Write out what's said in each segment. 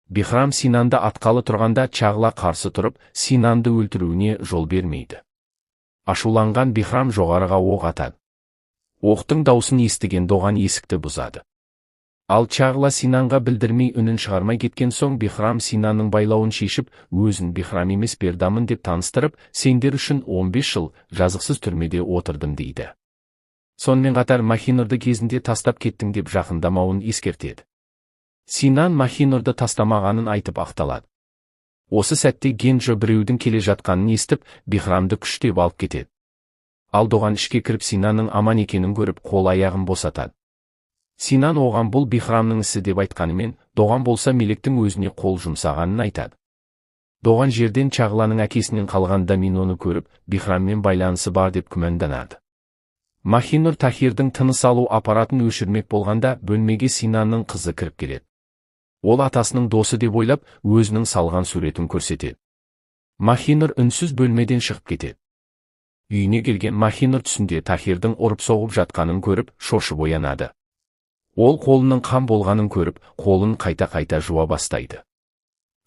Бихрам Синанды атқалы тұрғанда Чағла қарсы тұрып, Синанды өлтіруіне жол бермейді. Ашуланған Бихрам жоғарыға оқ атады. Оқтың даусын естіген Доған есікті бұзады. Ал Чағла Синанға білдірмей, үнін шығармай кеткен соң, Бихрам Синанның байлауын шешіп, өзін Бихрам емес, Бердамын деп таныстырып, «Сендер үшін 15 жыл жазықсыз түрмеде отырдым» дейді. Сонымен қатар Махинұрды кезінде тастап кеттің деп жақындамауын ескертеді. Синан Махинұрды тастамағанын айтып ақталады. Осы сәтте Генжо біреудің келе жатқанын естіп, Бихрамды күштеп алып кетеді. Ал Доған ішке кіріп, Синанның аман екенін көріп, қол аяғын босатады. Синан оған бұл Бихрамның ісі деп айтқанымен, Доған болса Мелектің өзіне қол жұмсағанын айтады. Доған жерден Чағланың әкесінен қалған доминоны көріп, Бихраммен байланысы бар деп күмәнданады. Махинұр Тахирдің тыныс алу аппаратын өшірмек болғанда, бөлмеге Синанның қызы кіріп келеді. Ол атасының досы деп ойлап, өзінің салған суретін көрсетеді. Махинұр үнсіз бөлмеден шығып кетеді. Үйіне келген Махинұр түсінде Тахирдің ұрып-соғып жатқанын көріп, шошып оянады. Ол қолының қан болғанын көріп, қолын қайта-қайта жуа бастайды.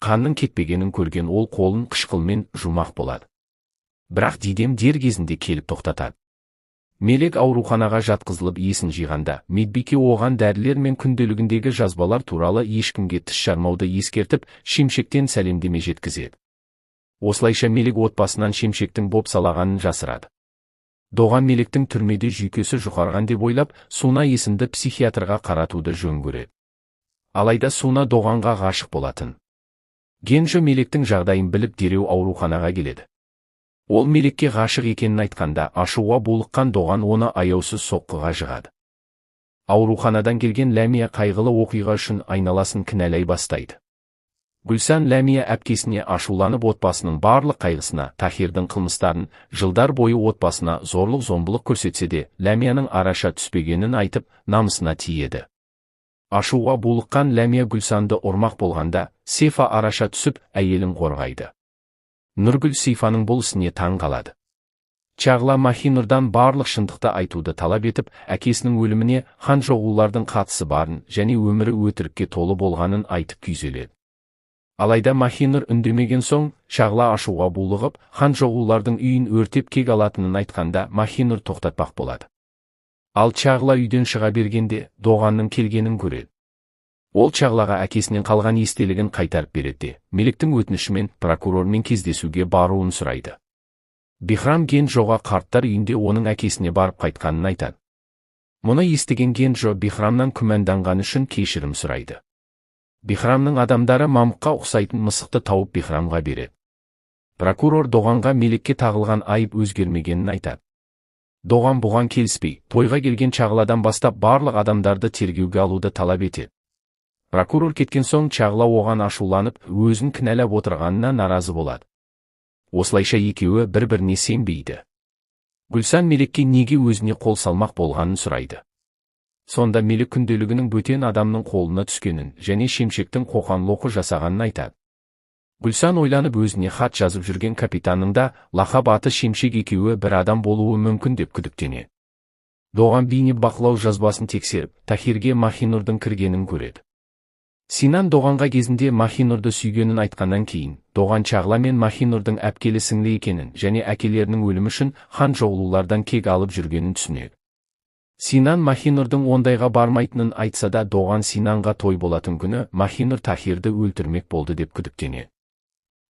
Қанның кетпегенін көрген ол қолын қышқылмен жумақ болады. Бірақ Дидем дер кезінде келіп тоқтатады. Мелек ауруханаға жатқызылып, есін жиғанда, медбике оған дәрілер мен күнделігіндегі жазбалар туралы ешкімге тіс жармауды ескертіп, Шемшектен сәлемдеме жеткізеді. Осылайша Мелек отбасынан Шемшектің бопсалағанын жасырады. Доған Мелектің түрмеде жүйкесі жұқарған деп ойлап, Суна есімді психиатрға қаратуды жөн көреді. Алайда Суна Доғанға ғашық болатын. Генжо Мелектің жағдайын біліп, дереу ауруханаға келеді. Ол Мелекке ғашық екенін айтқанда, ашуға булыққан Доған оны аяусыз соққыға жығады. Ауруханадан келген Ләмия қайғылы оқиға үшін айналасын кінәлай бастайды. Гүлсан Ләмия әпкесіне ашуланып, отбасының барлық қайғысына, Тахирдің қылмыстарын, жылдар бойы отбасына зорлық-зомбылық көрсетсе де, Ләмияның араша түспегенін айтып, намысына тиеді. Ашуға булыққан Ләмия Гүлсанды ұрмақ болғанда, Сефа араша түсіп, әйелін қорғайды. Нұргүл Сейфаның бұл ісіне таң қалады. Чағла Махинұрдан барлық шындықты айтуды талап етіп, әкесінің өліміне Ханжоғулардың қатысы барын және өмірі өтірікке толы болғанын айтып күйзеледі. Алайда Махинұр үндемеген соң, Чағла ашуға булығып, Ханжоғулардың үйін өртеп кек алатынын айтқанда, Махинұр тоқтатпақ болады. Ал Чағла үйден шыға бергенде, Доғанның келгенін көреді. Ол Чағлаға әкесінен қалған естелігін қайтарып береді де, Мелектің өтінішімен прокурормен кездесуге баруын сұрайды. Бихрам Генжоға қарттар үйінде оның әкесіне барып қайтқанын айтады. Мұны естіген Генжо Бихрамнан күмәнданғаны үшін кешірім сұрайды. Бихрамның адамдары мамыққа ұқсайтын мысықты тауып, Бихрамға береді. Прокурор Доғанға Мелекке тағылған айып өзгермегенін айтады. Доған бұған келіспей, тойға келген Чағладан бастап барлық адамдарды тергеуге алуды талап етеді. Прокурор кеткен соң Чағла оған ашуланып, өзін кінәлап отырғанына наразы болады. Осылайша екеуі бір-біріне сенбейді. Гүлсан Мелекке неге өзіне қол салмақ болғанын сұрайды. Сонда Мелек күнделігінің бөтен адамның қолына түскенін және Шемшектің қоқан-лоқы жасағанын айтады. Гүлсан ойланып, өзіне хат жазып жүрген капитанның да лақап аты Шемшек, екеуі бір адам болуы мүмкін деп күдіктенеді. Доған бейне бақылау жазбасын тексеріп, Тахирге Махинұрдың кіргенін көреді. Синан Доғанға кезінде Махинұрды сүйгенін айтқаннан кейін, Доған Чағла мен Махинұрдың әпкелі сіңлі екенін және әкелерінің өлімі үшін Ханжоғлулардан кек алып жүргенін түсінеді. Синан Махинұрдың ондайға бармайтынын айтса да, Доған Синанға той болатын күні Махинұр Тахирді өлтірмек болды деп күдіктенеді.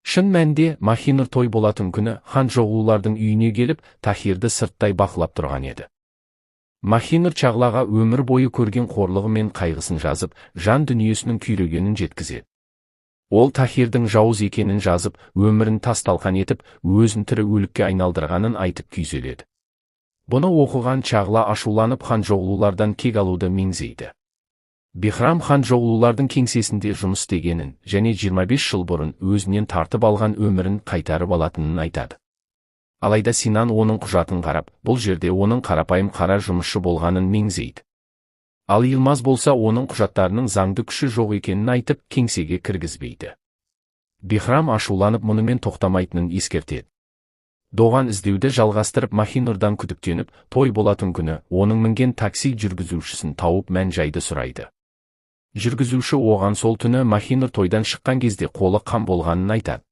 Шын мәнінде Махинұр той болатын күні Ханжоғлулардың үйіне келіп, Тахирді сырттай бақылап тұрған еді. Махинұр Чағлаға өмір бойы көрген қорлығы мен қайғысын жазып, жан дүниесінің күйрегенін жеткізеді. Ол Тахирдің жауыз екенін жазып, өмірін тас талқан етіп, өзін тірі өлікке айналдырғанын айтып күйзеледі. Бұны оқыған Чағла ашуланып, Ханжоғлулардан кек алуды меңзейді. Бихрам Ханжоғлулардың кеңсесінде жұмыс істегенін және 25 жыл бұрын өзінен тартып алған өмірін қайтарып алатынын айтады. Алайда Синан оның құжатын қарап, бұл жерде оның қарапайым қара жұмысшы болғанын меңзейді. Ал Йылмаз болса оның құжаттарының заңды күші жоқ екенін айтып, кеңсеге кіргізбейді. Бихрам ашуланып, мұнымен тоқтамайтынын ескертеді. Доған іздеуді жалғастырып, Махинұрдан күдіктеніп, той болатын күні оның мінген такси жүргізушісін тауып, мән жайды сұрайды. Жүргізуші оған сол түні Махинур тойдан шыққан кезде қолы қан болғанын айтады.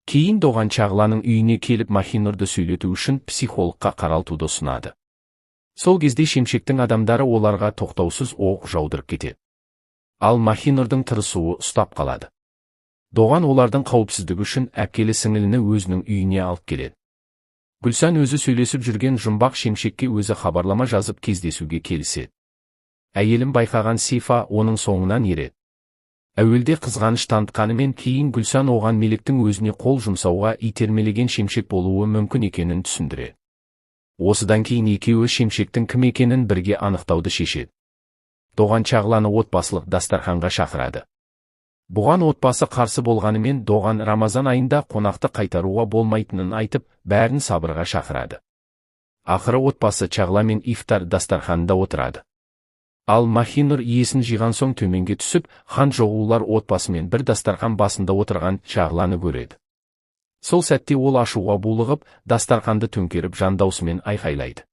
Кейін Доған Чағланың үйіне келіп, Махинурды сөйлету үшін психологқа қаралтуды ұсынады. Сол кезде Шемшектің адамдары оларға тоқтаусыз оқ жаудырып кетеді. Ал Махинурдың тырысуы ұстап қалады. Доған олардың қауіпсіздігі үшін әпкелі сіңіліні өзінің үйіне алып келеді. Гүлсан өзі сөйлесіп жүрген жұмбақ Шемшекке өзі хабарлама жазып, кездесуге келіседі. Әйелін байқаған Сейфа оның соңынан ереді. Әуелде қызғаныш танытқанымен, кейін Гүлсан оған Мелектің өзіне қол жұмсауға итермелеген Шемшек болуы мүмкін екенін түсіндіреді. Осыдан кейін екеуі Шемшектің кім екенін бірге анықтауды шешеді. Доған Чағланы отбасылық дастарханға шақырады. Бұған отбасы қарсы болғанымен, Доған Рамазан айында қонақты қайтаруға болмайтынын айтып, бәрін сабырға шақырады. Ақыры отбасы Чағла мен ифтар дастарханында отырады. Ал Махинур есін жиған соң төменге түсіп, хан жоғулар отбасымен бір дастархан басында отырған Чағланы көреді. Сол сәтте ол ашуға булығып, дастарханды төңкеріп, жан даусымен айқайлайды.